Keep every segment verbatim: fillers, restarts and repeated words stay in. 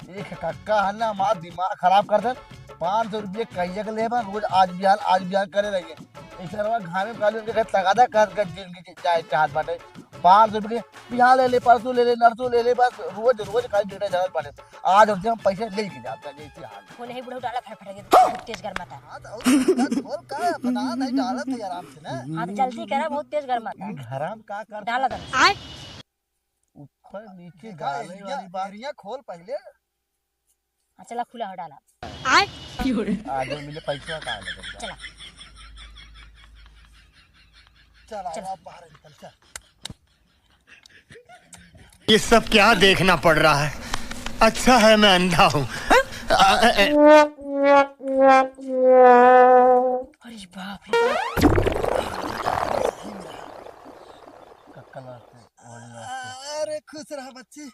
एक कक्का है ना, हमार दिमाग खराब कर दे। पाँच सौ रुपये कहिया के लेबा, रोज आज बिहान, आज बिहान करे रहिए। ऐसे रवा घामे में काली उनके घर तगादा कर, कर जिंदगी जाए चाहत बाटे। पाँच सौ रुपये के बिहान ले ले, परसों ले ले, नरसों ले ले, बस रोज, रोज खाली डेटा जात बाटे। आज हमसे हम पैसे ले के जाते हैं, जैसे हाल। वो नहीं बुढ़ऊ डाला फट फट के, बहुत तेज गरमाता। हाँ, तो और का, खोल का, बता नहीं डालत है आराम से ना। हाँ, तो जल्दी करा, बहुत तेज गरमाता। ये घर हम का कर डाला दम। ऊपर नीचे देखा, डाले एरिया, वाली बात। एरिया खोल पहले। हाँ, चला, खुला हो डाला। आगे मिले पैसा का लगे। चला। चल, आओ, चल। आप बाहर निकल, चल। ये सब क्या देखना पड़ रहा है? अच्छा है मैं अंधा हूँ। अरे बाप रे बाप। कक्का लड़ते, वही लड़ते। अरे खुश रहा बच्ची।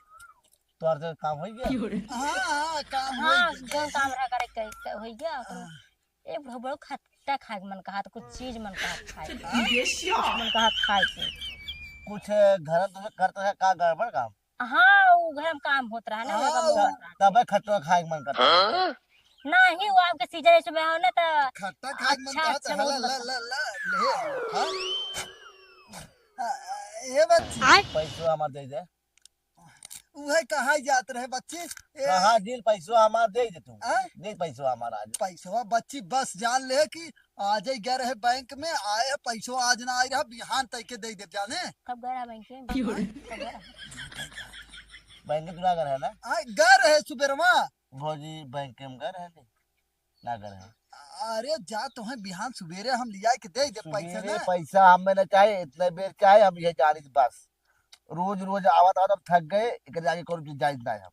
तोहर तो काम हो गया? हाँ, हाँ, काम हो हाँ, गया। जौन काम रहा करे, के, के हो गया, ओकरो हाँ। एक बड़ो, बड़ो खट्टा खाए के मन कहा, तो कुछ चीज मन कहा खाए के। ये क्या? कुछ मन कहा खाए के। कुछ घर में तुमसे करता है का गड़बड़ काम? हाँ, वो घर में काम होत रहा ना, हाँ, वो काम वो होत रहा। तबे खट्टा खाए के मन करता है। नहीं, वो आपके सीजन ऐसे में हो ना, तो खट्टा खाए के मन अच्छा, कहा, अच्छा, तो बहुत ला, ला, अच्छा। ला, ला, ले, हाँ? आ, ए बच्ची। पैसो हमार दे दे। उहे कहा जात रहे बच्ची। ए, कहा दिल पैसो हमार दे दे तू। आय? दे पैसो हमार आज। पैसवा बच्ची बस जान ले कि आज ही गए रहे बैंक में, आए पैसो आज ना आए रहा, बिहान तय के दे दे जाने। कब गए रहा बैंक में? क्यों रे? कब गए रहा? बैंक में तू ना गए रहे ना? आय, गए रहे सुबेरवा। भौजी बैंक में गए रहे थे। ना करे। अरे जा, तोहे बिहान सुबेरे हम लिया के दे दे पैसा सुबेरे ना। पैसा हमें ना चाहे, इतने बेर चाहे हम ये जानी बस। रोज रोज आवत आवत हम थक गए, एक जाके कौन चीज जानी ना हम।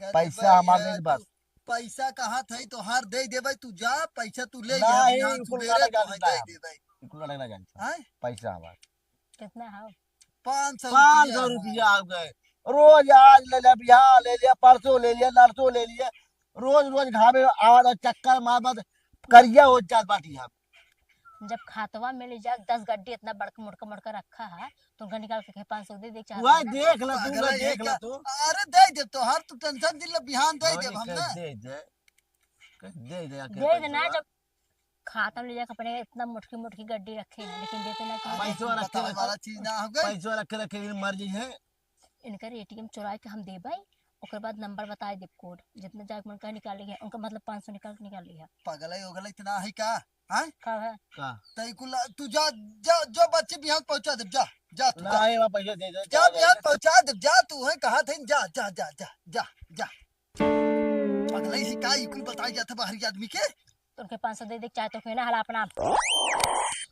गलत पैसा बात हमार है, नहीं बस। तू पैसा कहा था तो हार दे दे भाई, तू जा, पैसा तू ले जा, नहीं, बिहान कुल सुबेरे लड़ाई तोहे जानी दे ना। दे भाई। कुल लड़ाई ना जानी। हैं? पैसा हमार। कितना है? पाँच सौ पाँच सौ रुपया। रुपया हो गए। रोज आज ले लिया, बिहान ले लिया, परसों ले लिया, नरसों ले लिया। रोज रोज घामे आवाज और चक्कर मार मार करिया हो जात बाटी हम। जब खातवा में ले जा दस गड्डी इतना बड़का मोटका मोटका रखा है, तो उनका निकाल के कहे पाँच सौ दे दे, चार वह सौ। देख ला तू, पागल वह है देख ला क्या? तू। अरे दे दे तो हर तू टेंशन दिल बिहान दे दे वही हम कह ना। दे दे। कह दे दे, आके दे दे ना, पैसा। जब खाता में ले जाके अपने इतना मोटकी मोटकी गड्डी रखे हैं, लेकिन देते ना कि पैसवा रखे बतावे रखे। वाला चीज ना हो गए। पैसवा रखे रखे, लेकिन मर जाई है। इनकर एटीएम चुरा के हम देबै, ओकर बाद नंबर बताए देब कोड, जितना जाके मन का निकाल लिया, उनका मतलब पाँच सौ निकाल के निकाल लिया। पगल है, ओगल इतना है का? हैं? का है? का? तई कुल तू जा, जा, जो बच्ची बिहान पहुंचा दे, जा, जा तू, जा। नहीं, वहाँ पैसा दे दे, जा जा, जा, बिहान जा। पहुंचा दे, जा तू है, कहा थे, जा, जा, जा। पगलई है का, ई कुल बताई जात है बाहरी आदमी के? तो उनके पाँच सौ दे दे, चाहे तो कहना हला अपना।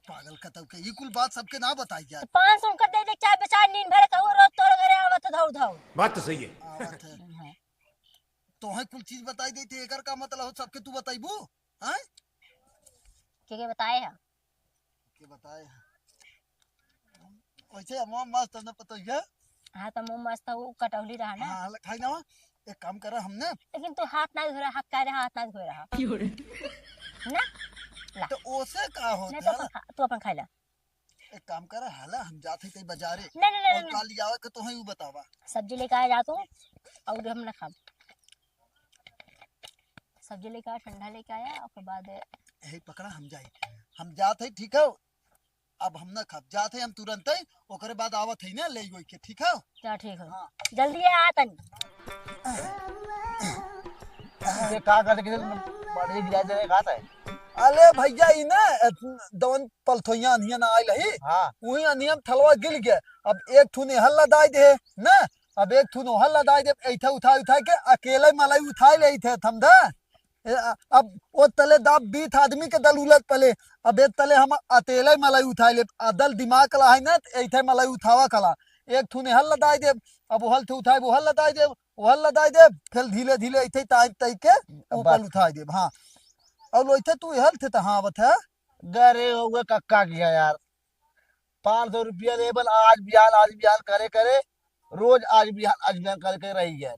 पागल कतऊ के, ई कुल बात सबके ना बताई जात। तो पाँच सौ उनका दे दे, चाहे बेचारे नींद भरे कहूँ रोज तोर घरे आवत है धौर धौर। बात तो सही है। आवत है। हाँ। तोहे कुल चीज बताई देते, एकर का मतलब हो सबके तू बताइबू? हैं? के के बताए है? के बताए है? वैसे अम्मा मस्त न पतोहिया। हाँ, तो मुँह मस्त, वो कटौली रहा ना। हाँ, हाँ, खाई ना। एक काम करा हमने। लेकिन तू हाथ ना धो रहा, हाथ का रहा, हाथ ना धो रहा। क्यों रे? ना? ला। तो ओसे का होत नहीं, तो है? अपन खा, तू अपन खाई ला। एक काम करा, हाला हम जात है तई बाजारे। नहीं, नहीं, नहीं, और नहीं। का लियावे के तो है, वो बतावा। सब्जी लेके आया जा तू, और हम ना खाब। सब्जी लेके आया, ठंडा लेके आया, ओकर बाद यही पकड़ा, हम जाई। हम जात है, ठीक है? अब हम ना खाब, जात है हम तुरंत ही, ओकरे बाद आवत है ना, ले गई के, ठीक है? क्या ठीक है? हाँ। जल्दी आ तनी। ये का करते किसी बड़े गिरा दे रहे, कहा था? अले भैया, ई ना, दौन पलथोइया अनिया ना आइल ही। हाँ। वही अनिया में थलवा गिल गया। अब एक ठुन हल्ला दाई दे, ना? अब एक ठुन हल्ला दाई दे, ऐठे उठाई उठाई के अकेले मलाई उठाई ले थे, थम दे। ए, अ-, अब ओ तले दाब बीत आदमी के दलूलत पले। अब एक तले हम अकेले मलाई उठाई ले, अदल दिमाग कला है ना, त ऐठे मलाई उठावा कला। एक ठुन हल्ला दाई दे, अब हल थे उठाई, वो हल्ला दाई दे, वो हल्ला दाई दे, फिर धीरे धीरे ऐठे टाइम तई के ऊपर बात। उठाई दे। हाँ। और ऐठे तू हल थे त हाँ आवत है। गरे हुए कक्का किया यार, पाँच सौ रुपया लेबल, आज बिहान, आज बिहान करे करे, रोज आज बिहान, आज बिहान करे करे रही है।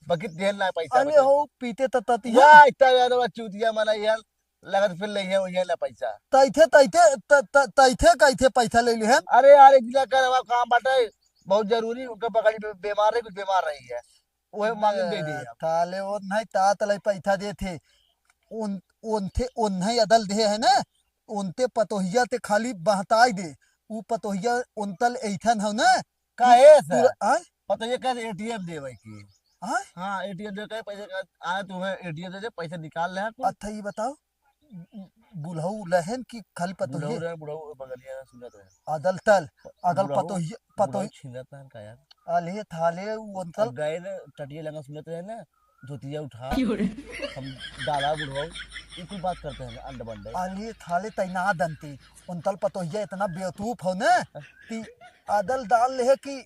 बकित देहल ना पैसा अरे बकित। हो, पीते त ततिया। वाह, इतना ज्यादा बा चूतिया मना यार, लगत फिर ले है, वही ना पैसा। तैथे, तैथे, त-, त-, तैथे कैथे पैसा ले लिहन? अरे यार, एक जिला कर हमारा काम बाटे, बहुत जरूरी, उनका बगल में बीमार रही, कुछ बीमार रही है। ओहे मांगे दे दे। ताले ओन्हई तात लाई पैसा देथे। ओन-, ओन्थे, ओन्हई अदल दे है ना, ओन्ते पतोहिया ते खाली बहताई दे। ऊ पतोहिया ओन्तल एइठन हौ ना। काहे से? पूरा, आय? पतोहिया कहे एटीएम दे भाई की। आय? हाँ, एटीएम दे, कहे पैसे का, आए तुम्हें एटीएम दे दे, पैसे निकाल ले कुल। अच्छा, ये बताओ, बुढ़ऊ लहन की खाली पतोहिए? बुढ़ऊ रहे, बुढ़ऊ बगलिया में सुनत रहे। अदल तल, अगल बुढ़ऊ, पतोहिए, बुढ़ऊ पतोहिए। छीनत रहन का यार? अले थाले, ऊ अंतल। अब गए न, टटिया लंगा सुनत रहे ना, धोतिया उठा, क्यों रे? हम डाला बुढ़ऊ, ये कुल बात करते हैं, अंड बंडे। अले थाले तैना दंती, अंतल पतोहिया इतना बेवकूफ हो ना, कि अदल डाल ले है कि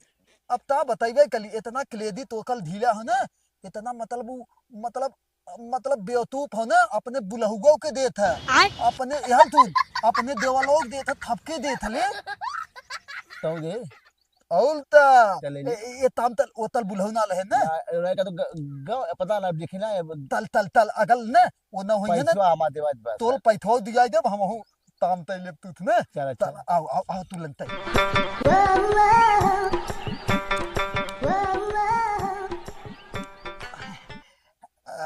अब ता बतैबे कली, इतना क्लेदी तोकल ढीला हो ना, इतना मतलब उ, मतलब, मतलब बेवकूफ हो ना, अपने बुलहुगो के देत है, आय? अपने यहल तू, अपने देवलो के देत है, थपके देत है ले। तौ दे। औल ता, चले ले। ए, ए, ये ताम तल, ओ तल बुलहु ना लहे ना। ना, ए, का तो ग-, ग-, पता ना, देखे ना, ए, तल, तल, तल, अगल ना, ओ ना होइए ना। पैसवा हमा देवा बस। तोल पैथवा दिया देब, हम हो ताम तैले तू थे ना। चल, अच्छा। तल, आओ, आओ, आओ, तू लन तै। आ,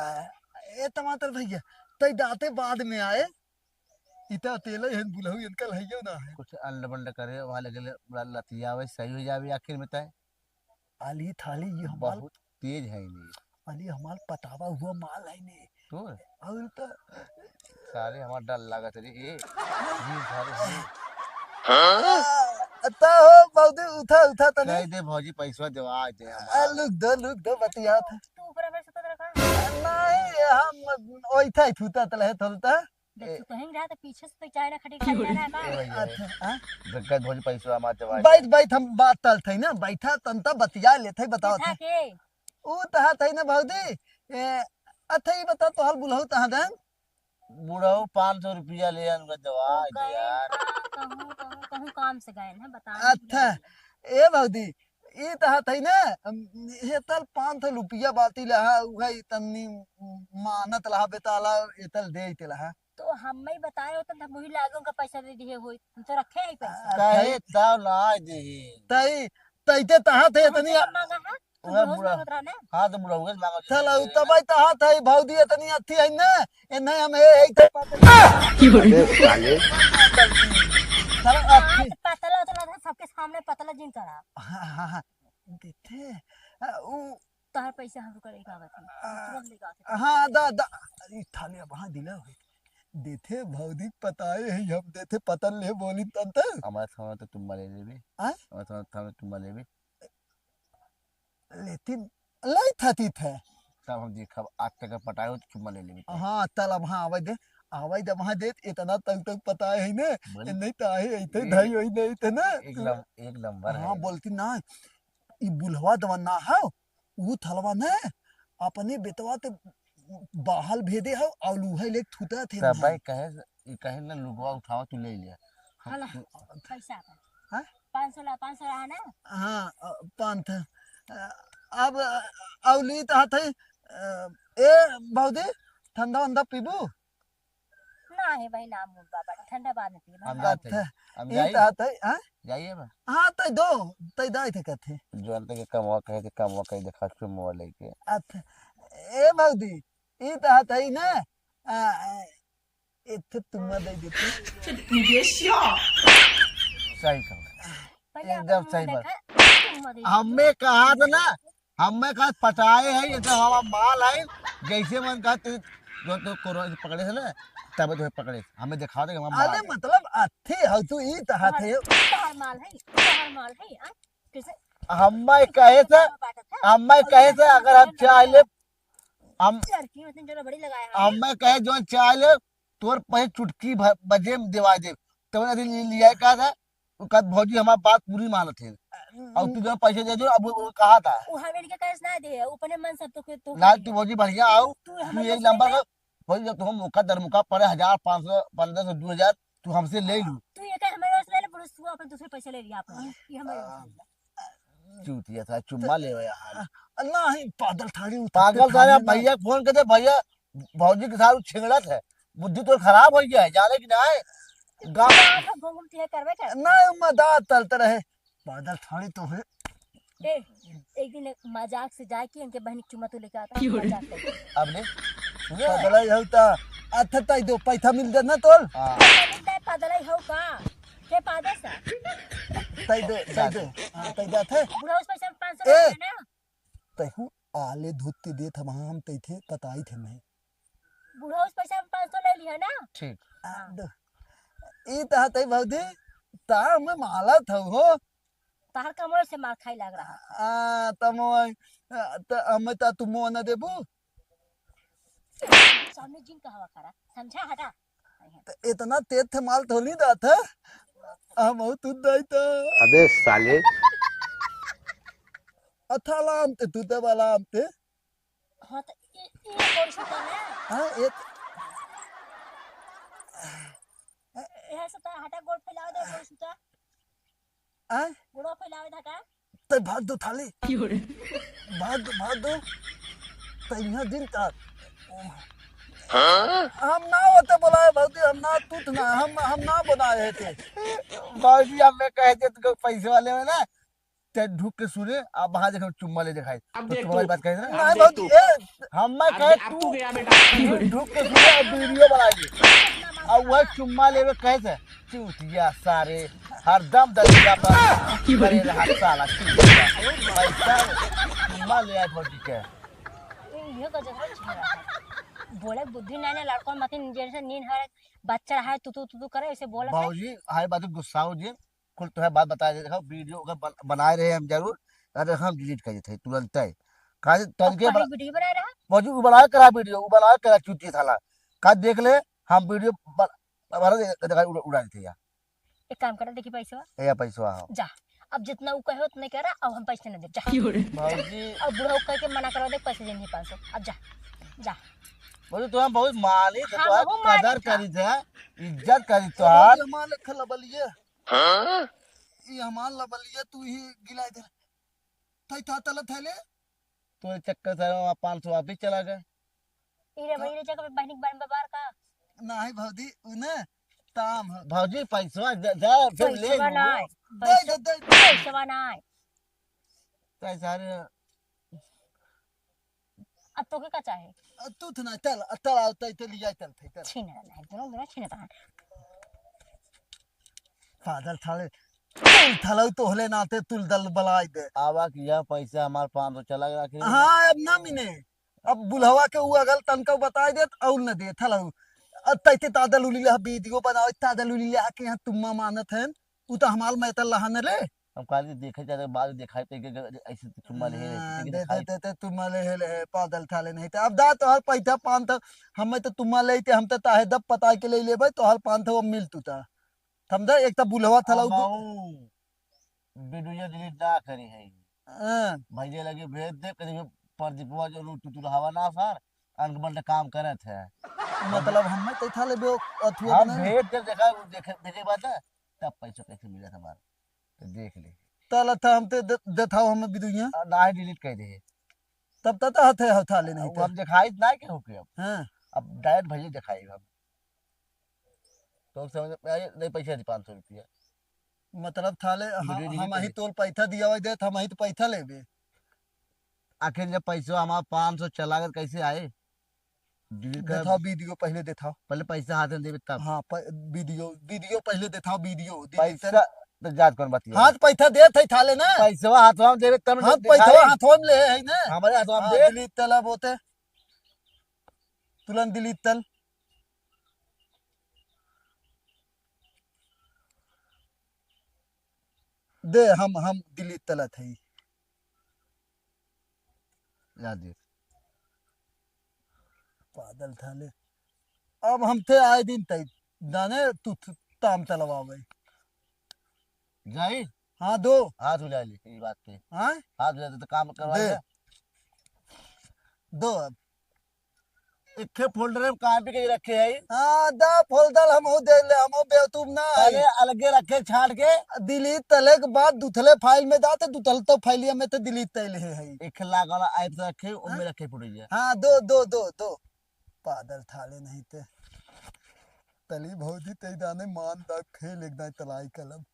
ए टमाटर भैया, तै दाते बाद में आए, इता तेल है, बुलहु इनका लइयो ना है। कुछ अंड बंड करे, वहाँ लगे ले, बड़ा लतियावे, सही हो जावे आखिर में तय। आली थाली ये हमार बहुत तेज है नहीं। आली हमार पटावा हुआ माल है नहीं। तो? और तो सारे हमार डर लागत रे, ए, ये सारे हैं। हाँ? ता हो, बाबूजी, उठा, उठा तनी। कह दे भौजी, पैसवा देवा दे हमार। आ, लुक दो, लुक दो, बतियात है। तू ऊपर में सुतत रखा। नहीं, हम ओइठा ही सुतत रहे थोड़ा ता। जब ए। तू कहीं रहा तो पीछे से तो चाय ना खटी खाई जाना है का? ए भैया, अच्छा, हाँ? जग्गा भौजी पैसवा हमार देवा दे। बैठ, बैठ, हम बात तल थे ना, बैठा तन ता बतिया लेते, बताओ बैठा थे। के? ऊ तहा तही ना भौजी। ए, अच्छा, ये बता, तोहार बुलहु तहा देन? बुढ़ऊ पाँच सौ रुपया ले आन का दवा ओ दे गए यार। का, कहूँ, कहूँ, कहूँ काम से गए हैं, बता नहीं अच्छा, गए। ए भौजी, ई तहा तही ना, हम, ये तल पाँच सौ रुपया बाती लहा, उहे तन्नी मानत लहा बेताला, ये तल दे ते लहा। तो हम ही बताए होते तो वही लागे उनका पैसा दे दिए होई। हम तो रखे ही पैसा। आ, काहे तई, तब ना दे। तई, तई ते तहा थे हमसे इतनी कब मांगा है? तू उहे रोज बुढ़ा। मांगत रहा ना। हाँ, तो बुढ़ा हो गया, मांगा चल, दे। उ तब आई तहा थे, भौजी इतनी अच्छी है ना, ए नहीं हम ए, ए, तो अबे साले। चल, हाँ, अच्छी। तो पतला उतला था, सबके सामने पतला जिन चढ़ा। हाँ, हाँ, हाँ, देखे, आ, उ तोहर पैसा हम रुका लेके आवत हई। आ, तुरंत लेके आवत हई। हाँ, दा, दा, ई थाली अब हाँ दिला होई। देथे भौजी पताए है, हम देथे पतन ले बोली तन त। हमारे सामने तो तुम मले लेबे। आय? हमारे सामने, सामने तुम मले लेबे। लेकिन लई थाती थे। तब हम देखब, आज तक पटाए हो तो चुम्मा ले लेबे। हाँ, तल अब हाँ आवे दे, आवे दे वहाँ दे, इतना तक तक पताए है ना, बोली। ए, नहीं तो आहे, ऐसे ए, ढाई होई नहीं थे ना। एक नम-, एक नंबर हाँ, है। बोलती ना, ई बुलहवा दवा ना है, ऊ थलवा ने अपने बेटवा ते बाहर भेदे हौ, और उहे लेके थूटा थे तब ना। भाई कहे, ई कहे ना लुगवा उठावा तू ले लिया। हम हला, तू पैसा का। हाँ? पाँच सौ ला, पाँच सौ रहा ना? हाँ, अ, पाँच था। अ, अब, अ, औली तो हाथ है, अ, ए, भौजी, ठंडा वंडा पीबू? ना है भाई, ना मूड बा, बड़ा ठंडा बाद में पिए, हम भाई। जाते हैं। अच्छा, हम ई जाइए। तो हाथ है, हाँ? जाइए बा। हाँ, तै दो, तै दाई थे कथे। जौन तक के कमवा कहे थे, कमवा कहे देखा चुम्मवा लेके। अच्छा, ए भौजी, ई तो हाथ है ना? आ, आ, एक ठे तुम्मा दे देते। सही कहा। पहले एकदम अपन सही मुंह बात। देखा, तुम्मा दे देते। हमें कहा था ना, हमें कहा पटाए है, ये तो हमारा माल है, जैसे मन कहा तेरे जो तो कोरोना से पकड़े थे ना, तब तो पकड़े थे। हमें दिखा दे हमारा माल अरे है। मतलब अथी हो तू ई तहा थे। तोहर माल है, तोहर माल है, आ? कैसे? हमें कहे थे, बांटत है? हमें कहे थे अगर हम चाह ले, हम लड़की में इतनी जोर बड़ी लगाए हैं। हमें कहे जो चाह ले, तोर पहे चुटकी भ-, बजे में देवा दे। तब अभी ले लिया कहा था, वो कहा भौजी हमार बात पूरी मानत है। और तू जो पैसे दे दो, अब वो, वो कहा था। वो हमें के कैसे ना दे, अपने मन से तो के, तो ना, के। तू भौजी बढ़िया आओ, तू तू हमें एक पैसे नंबर दे। का, भौजी जब तुम मौका दरमौका पड़े, हजार, पाँच सौ, पन्द्रह सौ, दो हजार, तू हमसे ले लू। तू ये कहे हमारे से ले ले, पुलिस तू अपने दूसरे पैसे ले लिया आपने। ये हमारे से ले ले। चूतिया था, चुम्मा लेवे यार। नहीं, पागल थारी उठा पागल के थारी, थाने ना। भैया फोन कर दे, भैया, भौजी के साथ छिंगड़त है, बुद्धि तो खराब हो गया है, जाने की ना है। गाँव गाँव में घूम घूम तिहे करबे कर। नहीं, मजाक चलते रहे, पागल थारी तो है। ए, एक दिन एक मजाक से जाके इनके बहन की चुम्मा तो लेके आता, क्यों रे? मजाक करके। अब ले, सुने? पगलाई हौ ता, अच्छा ताई दो, पैसा मिल जात ना तोल? हाँ। पैसा मिल जाए, पगलाई हौ का? के पादे सा? ताई दे, ताई दे। हाँ, ताई जात है। बुढ़ा उस पैसा में पाँच सौ ए! रुपया ना? तैहू आले धुत के देत हम, हम तैथे पताई थे नहीं। बुढ़ा उस पैसा में पाँच सौ ले लिया ना? ठीक। आ, हाँ। दो। ई त हतई भौजी, ता हमें मालत हौ हो। तहर कमर से मार खाई लाग रहा। आ, त मोय, आ, त हमें ता तू मोह न देबू? सामने जिन कहवा करा, समझा हटा। त इतना तेज थे माल थोड़ी दात है। हम बहुत उदाई था। अबे साले। अथालाम ते तू ते बालाम ते। हाँ, त ई, ई गोड़ छूता ना। हाँ, ये त- यहाँ से तो हटा, गोड़ फैलावे दे, गोड़ छूता। हाँ? गोड़वा फैलावे दे हटा। तै भाग दो थाली। क्यों रे? भाग दो, भाग दो। तै यहाँ दिन तक। हाँ? हम ना होते बोलाए भौजी, हम ना तू त ना, हम, हम ना बनाए थे। भौजी, हमें कहे थे तुमको पैसे वाले में ना, ते ढुक के सुने, अब वहाँ देखो चुम्मा ले दिखाई। अब तो देख तुम्हारी तू, बात कहे ना? अब नहीं देख भौजी, तू। ए, हम मैं अब कहे दे-, अब तू तू गया बेटा। तू ढुक के सुने, अब वीडियो बनाएगी। अब वह चुम्मा लेवे कहे से, चूतिया सारे, हरदम दलिया पर पड़े रहा साला चूतिया। पैसा चुम्मा ले आए भौजी के। ये का जरूरत है? बोले बुद्धि नहीं ना, लड़कों मत जैसे नींद हर बच्चा है, तू, तू, तू, तू करे, ऐसे बोला था। भौजी, हाय बात गुस्सा हो जी, कुल तोहे बात बताए दे, देखो, वीडियो अगर बन-, बनाए रहे हम जरूर, अरे हम डिलीट कर देते हैं तुरंत ही। काहे तनके अब बना-, वीडियो बनाए रहा? मौजूद उ बनाए करा वीडियो, उ बनाए करा चूतिया साला। का देख ले, हम वीडियो ब-, हमारा दे-, दे-, उड़ा, उड़ा देते हैं यार। एक काम करा, देखी पैसवा। ए, या पैसवा हो। जा, अब जितना उ कहे उतने करा, अब हम पैसे न दे, जा। क्यों रे? भौजी। अब बुढ़ऊ कह के मना करा दे, पैसे देंगे पाँच सौ, अब जा, जा। भौजी, तो हम बहुत मानित है, हाँ, तो बहुत मानित कदर है। करी थे, इज्जत करी तो भौजी, हमारे खलबलिए। हाँ? ई हमार लबलिया तू ही गिलाए दे। तई था तलत है ले? तो ये चक्कर से हमारा पाँच सौ वापिस चला गए। इरे भाई, इरे जगह पे बहनी के बारे में बबार का? नाही भौजी, उन्हें ताम है। भौजी, पैसवा दे, दे, फिर ले पैसवा लूँ। नाय, दे, पैसा, दे, दे, दे। पैसवा नाय। तो सारे अब तोके का चाहे? अ, तू थ ना, चल, अ, चल, आओ, तै, तै लिया, चल, तै, चल। छीन रहा है, दोनों, दोनों छीन रहा है। पागल थाले, तुल थलौ तोहले नाते तुल दल बलाई दे। आवा कि यह पैसा हमार पाँच सौ चला गया कि हाँ, अब ना मिने। अब बुलहवा के उ अगल तनका बताई देत, अउल न दे, थलौ। अ, तै, तै तादल उली लहा वीडियो बनावे, तादल उली लहा के यहाँ तुम्मा मानत हैं। उ तो हमार मैतल लहा न रे। हम कहली देखे जाते बाद दिखाई पे के ऐसे तो तुम्मा ले है, हाँ, ऐसे दे, दिखाई। दे, दे, दे, तुम्मा ले है, ले है, पादल थाले नहीं थे। अब दा तोहर पैसा पान था, हमें तो तुम्मा ले थे, हम तो ताहे दब पता के ले लेबे, तोहर पान था वो मिल तू था। समझा? एक तो बुलवा था लाऊ। हमहू वीडियो डिलीट ना करी है। हाँ। भैया लगे भेज दे, कहीं प्रदीपवा जो रू तू तुलहवा ना सर, अनकबंड काम करत है। मतलब हमें तो था लेबे अथुआ हम बना। भेज दे, देखा, देखे, देखे बात है, तब पैसा कैसे मिला था हमारा। तो देख ले। ताला था हम ते दे-, देखाओ हमें बिदुइया। आ, ना ही डिलीट कर दे। तब तक तो हथे हथा ले नहीं वो था। हम दिखाई ना के होके अब। हाँ। अब डायरेक्ट भैया दिखाई हम। तो समझ में आए, नहीं पैसा दी पाँच सौ रुपया। मतलब थाले हम, वीडियो डिलीट हम ही कर। तोल पैसा दिया हुआ देत, हम ही तो पैसा लेबे। आखिर जब पैसा हमारा पाँच सौ चला गया, कैसे आए? डिलीट कर। देखाओ वीडियो पहले देखाओ। पहले पैसा हाथ में देबे तब। हाँ, प-, वीडियो, वीडियो पहले देखाओ, वीडियो, डिलीट कर। पैसा तो जात कौन बात है? हाँ, तो पैसा देत है थाले ना। पैसा हाथ में देबे तब हाँ, डिलीट पैसा दिखाई। हाथ में ले है ना। हमारे हाथ में हाँ, दे। डिलीट तलब होते। तुरंत डिलीट तल। दे, हम, हम डिलीट तलत है। ला दे। पादल थाले। अब हम थे आए दिन तई दाने तू थ-, ताम तलवावे। जाई? हाँ, दो। हाथ उला ले, ई बात पे। हाँ? हाथ उला दे तो काम करवा दे। ले। दो अब। एक folder में कॉपी के रखे है। हाँ, दा folder हमहू दे ले, हमहू बेवतूफ ना है। अरे, अलगे रखे, छाट के। डिलीट तले के बाद दुथले फाइल में दा, तो दुथल तो फाइलिया में तो डिलीट तैले है, है। एक लाख वाला ऐप से रखे, उनमें हाँ? रखे photo ये। हाँ, दो, दो, दो, दो। पादल थाले नहीं ते। तली भौजी ते दाने मान दा खेल एक दाई तलाई कलम।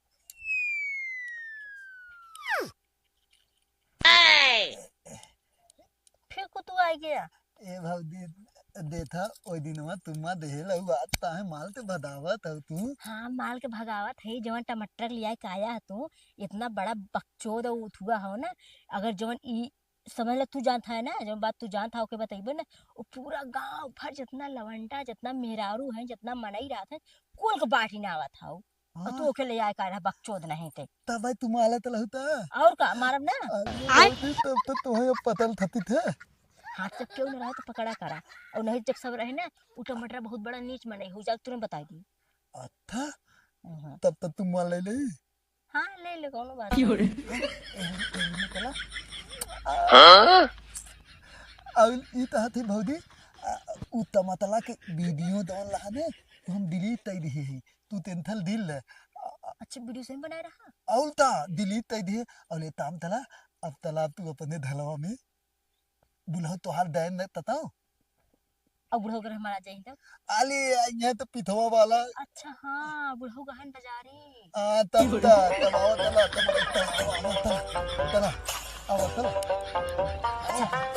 गया। ए भौजी, देखा, ओइ दिनवा तुम्मा देहे लहू, आज ताहे माल ते भगावत हऊ तू। हाँ, माल के भगावत है, जवन टमाटर लिया के आया है तू, इतना बड़ा बकचोद और उथुआ हो ना, अगर जवन ई समझ ले, तू जानत है ना, जवन बात तू जानत है, ओके बतइबे ना, वो पूरा गांव भर जितना लवंडा, जितना मेहरारू है, जितना मनई रहत है, कुल के बाटी ना आवत हऊ। और तू हाँ। ओके ले आए का रहा, बकचोद नहीं ते। तब भाई तू मालत लहू ता। और का, मारब ना? अरे आय। भौजी, तब तो तोहे अब पतल थती थे। हाथ जब केहू न रहे तो पकड़ा करा, और नहीं जब सब रहे ना, उ टमाटर बहुत बड़ा नीच मनई हो जाए, तुरंत बताई दी। अच्छा, हम्म। तब तो तू माल ले ले। हाँ, ले ले, कौनो बात क्यों रे? नहीं। एहू, एहू निकला। हाँ? और ई तो हथे भौजी, आ, उ तमतला के वीडियो दौन लहा ने, तो हम डिलीट कर दिए हैं। तू तेंथल दिल ले। आ, आ, अच्छा, वीडियो सही बनाए रहा? और ता डिलीट कर दिए, और ये ताम तला, अब तला तू अपने धलवा में बुढ़ऊ तोहार डाइन न तताओ। अब बुढ़ऊ अगर हमारा जाई तब? आले, आ, यहाँ तो पिथवा वाला। अच्छा, हाँ, बुढ़ऊ गहन बाजारी। हाँ, तब ता, तब आओ, तब, तब, तब, तब, तब, तब, तब, आओ, तब। अच्छा,